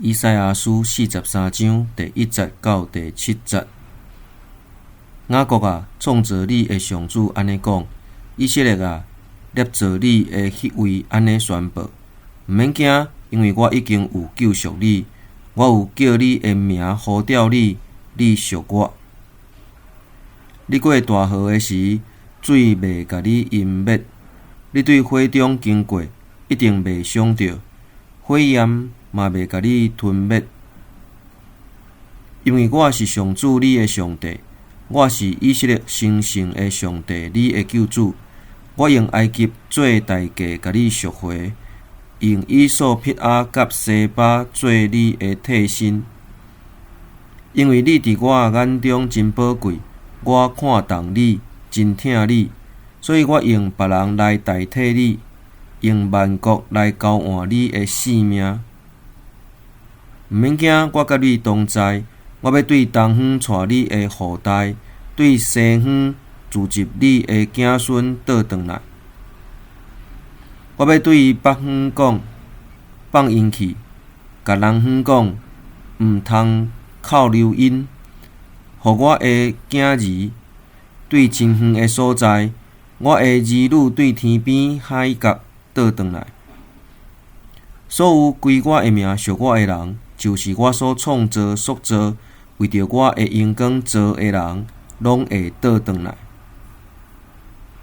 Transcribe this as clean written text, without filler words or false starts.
以賽亞書43章第1節到第7節。雅各啊，創造你的上主按呢講：以色列啊，捏造你的彼位按呢宣布：毋免驚，因為我已經有救贖你，我有叫你的名呼召你，你屬我。你過大河的時，水袂共你淹沒；你對火中經過，一定袂傷著，火焰嘛袂共你吞滅。因為我是上主你的上帝，我是以色列成聖的上帝，你的救主。我用埃及做代價共你贖回，用衣索比亞佮西巴做你的替身。因為你佇我眼中真寶貴，我看重你，真疼你，所以我用別人來代替你，用萬國來交換你的性命。毋免驚，我佮你同在。我欲對東方帶你的後代，對西方聚集你的子孫倒轉來。我欲對北方講，放𪜶去；共南方講，毋通扣留𪜶。予我的囝兒對真遠的所在，我的兒女對天邊海角倒轉來。所有歸我的名屬我的人，就是我所創造、塑造，為著我的榮光造的人，攏會倒轉來。